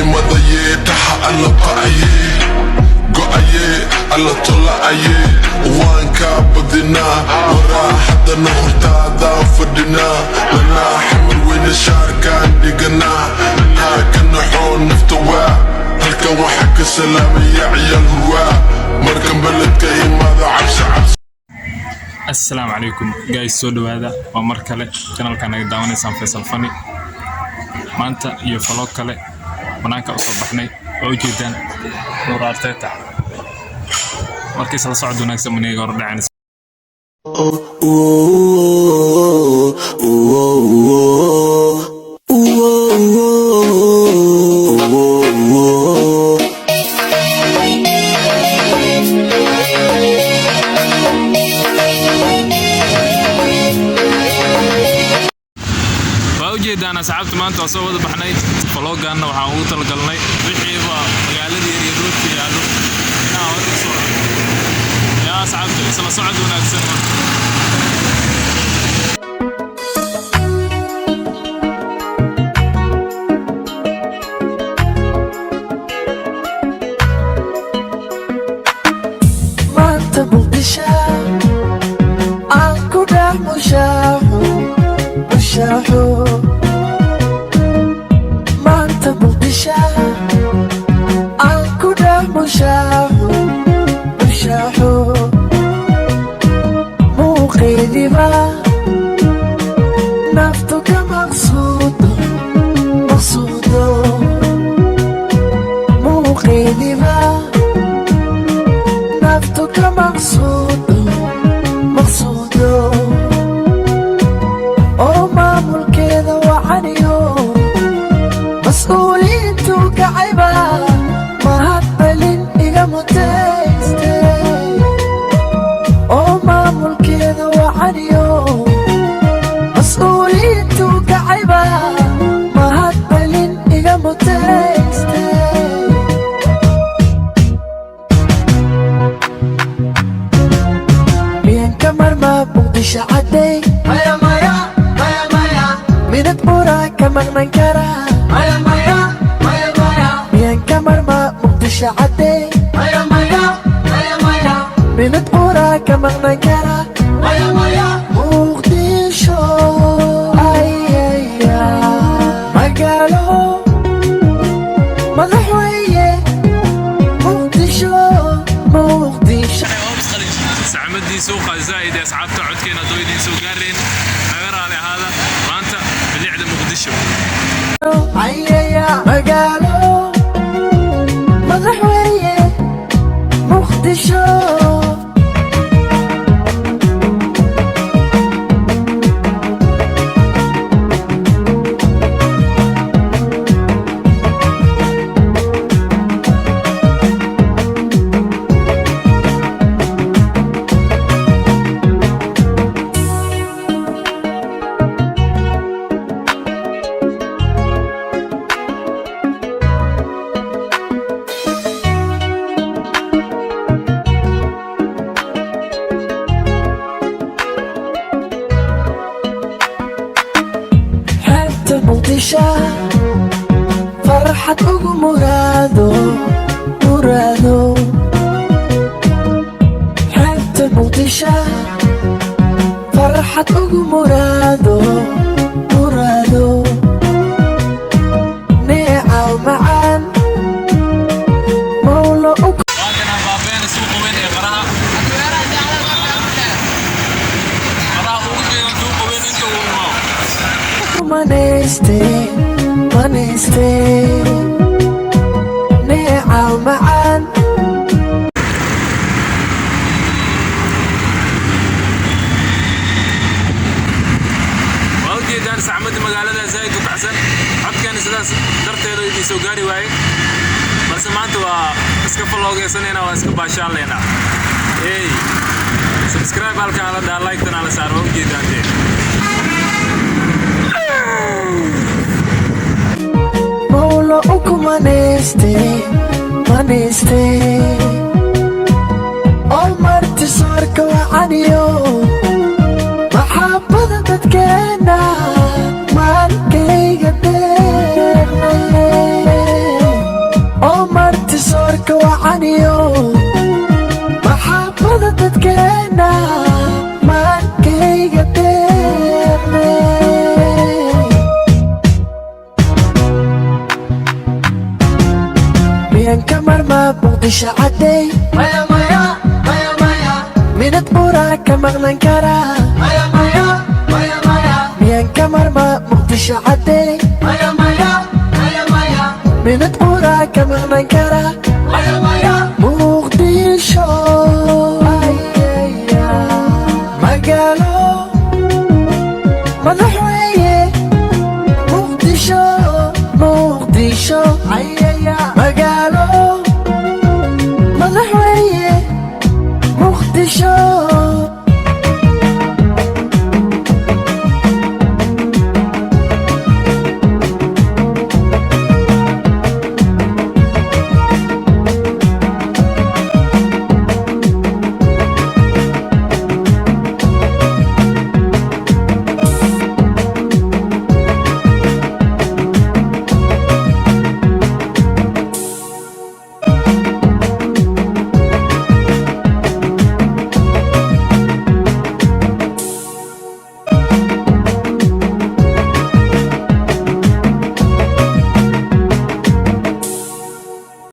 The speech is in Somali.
Midnimadayee dhaxa alla ba'aye go'aye alla tola'aye, waan kaa badinaa waraa. Haddana hortaadaan fadhinaa, lanaa Xamar weyne shaarkaan dhiganaa. Haa ka naxoo nafta waa halkan, waxaa ka salaamaya ciyaal hurwaa markan beledka imaada cabsi cabsi. Assalaamu calaykum guys, soo dhawaada. Waa mar kale channelka naga daawanaysaan, Faysal Fani. Maanta iyo vlog kale banaanka usoo baxnay. Waa ujeedaan Nuur Arteta. Markiis la socod wanaagsan maniga hor dhaceen. Oh, oh, oh, oh, oh, oh, oh. Waa ujeedaan asxaabta, maanta waa soo wada baxnay. Vloganna waxaan ugu talagalnay wixiiba magaalada yar iyo roodka yaallo inaan hore u socdo. Yaa asxaabta, isla socod wanaagsan marka. Maanta Muqdisho aan ku dhex mushaaxo, mushaaxo. Maanta Muqdisho aan ku dhex mushaaxo, mushaaxo. Muuqeediba naftu ka maqsuudo, maqsuudo. Muuqeediba naftu ka maqsuudo, maqsuudo. Oo maamulkeeda wacaniyo mas-uuliyiintu kacayba mahad celin iga mutayste. Oo maamulkeeda wacaniyo mas-uuliyiintu kacayba mahad celin iga mutayste. Miyan ka marmaa Muqdisho cadday? Minad qura ka maqnan karaa? Miyan ka marmaa Muqdisho cadday? Minad qura ka maqnan karaa? Muqdisho ayaya, magaalo madaxweye Muqdisho, Muqdisho. Saxmadii suuqa zaa'id ee asxaabta, codkeena hadduu idiin soo gaareen, naga raali ahaada. Maanta bilicda Muqdisho. Ayaya, magaalo madaxweye Muqdisho. Xeebta Muqdisho farxad ugu muraado, muraado. Xeebta Muqdisho farxad ugu muraado, muraado. Neecaw macaan mawlo u Waa kana baabeena suuqa weyn ee Qaraha. Qaraha ugu jeedan suuqa weyn inta uu imaao. Manayste, manayste, neecaw macaan. Waa ujeedaan saxmadda magaalada zaa'id u kacsan. Codkeena sidaas darteeda idiin soo gaari waaye, balse maanta waa iska vlogeysanayna, waa iska baashaalaynaa. Hey, subscribe halkaan la dhaha, like-tana la saaro. Waa ujeedaan dee. Mawlo uku manayste, manayste. Oo marti soorka wacaniyo maxaabada dadkeena maankayga deeqne. Martisoorka wacaniyo maxaabada dadkeena maankayga deeqne. Miyan ka marmaa Muqdisho caddey? Minad buraa ka maqnan karaa? Miyan ka marmaa Muqdisho caddey? Minad buraa ka maqnan karaa?